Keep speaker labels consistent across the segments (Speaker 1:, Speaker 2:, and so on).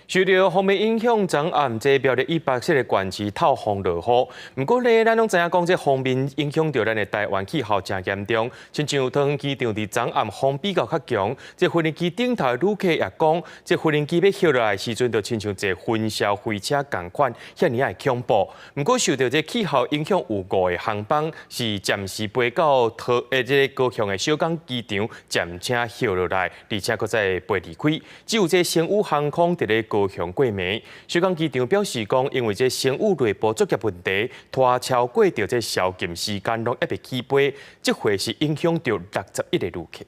Speaker 1: 受著鋒面影響，昨暗這苗栗以北這个縣市透風落雨。毋過咧，咱攏知影講，這鋒面影響著咱的台灣氣候誠嚴重。親像桃園機場佇昨暗風比較較強，這飛行機頂頭的旅客也講，這飛行機欲歇落來的時陣，就親像坐雲霄飛車仝款，遐爾仔的恐怖。毋過受著這氣候影響，有五個航班是暫時飛到桃欸這個高雄的小港機場，暫且歇落來，而且閣再飛離開。只有這星宇航空佇咧高雄過暝，小港機場表示講，因為這星宇內部作業問題，拖超過著這宵禁時間，攏猶未起飛，這回是影響著61個旅客。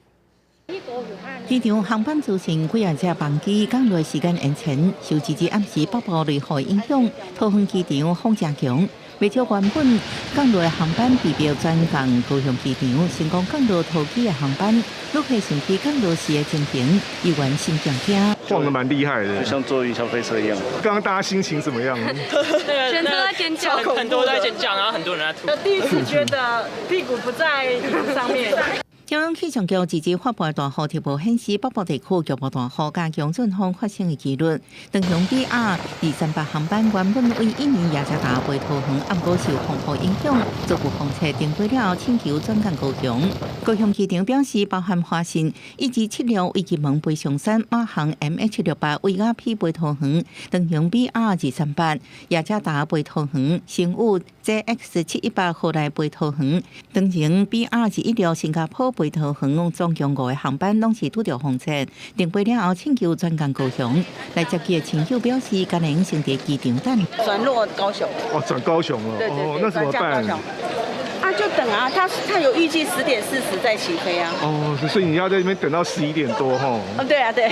Speaker 2: 機場航班資訊幾仔隻班機降落時間延前，受這日暗時北部雷雨影響，桃園機場風誠強，袂少原本降落的航班被迫轉降高雄機場，成功降落桃機的航班，旅客乘機降落時的情形，猶原心驚驚。
Speaker 3: 晃得蠻厲害的，
Speaker 4: 就像坐雲霄飛車一樣。
Speaker 3: 剛剛大家心情怎麼樣？
Speaker 5: 全都在尖叫，
Speaker 6: 很多在尖叫，然後很多人在吐。
Speaker 5: 第一次覺得屁股不在椅子上面。
Speaker 2: 中央氣象局這日發布大雨特報顯示，北部地區局部大雨佮強陣風發生的機率。長榮 BR 238航班原本為印尼雅加達飛桃園，毋過受風雨影響，初步封測停飛了後，請求轉降高雄。高雄機場表示，包含華信176為金門飛松山、馬航 MH 68為雅痞飛桃園、長榮 BR 238雅加達飛桃園、星宇 JX 718荷蘭飛桃園、長榮 BR 216新加坡飛桃園，總共五個航班攏是拄著封測，停飛了後請求轉降高雄。來接機的親友表示，今年先佇機場等。
Speaker 7: 轉落高雄。
Speaker 3: 哦，轉高雄了。
Speaker 7: 對對對。
Speaker 3: 哦，那怎麼辦？
Speaker 7: 啊，就等啊，他有預計10點40再起飛啊。
Speaker 3: 哦，所以你要在那邊等到11點多吼。
Speaker 7: 哦，對啊，對。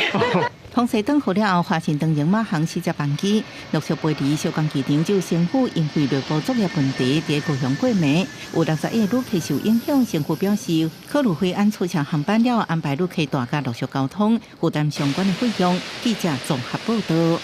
Speaker 2: 風勢轉好了後，華信長榮馬航四隻班機陸續飛離小港機場，就星宇因為內部作業問題，佇高雄過暝，有61個旅客受影響。政府表示，考慮飛安取消航班了，安排旅客大家陸續交通，負擔相關的費用。記者綜合報道。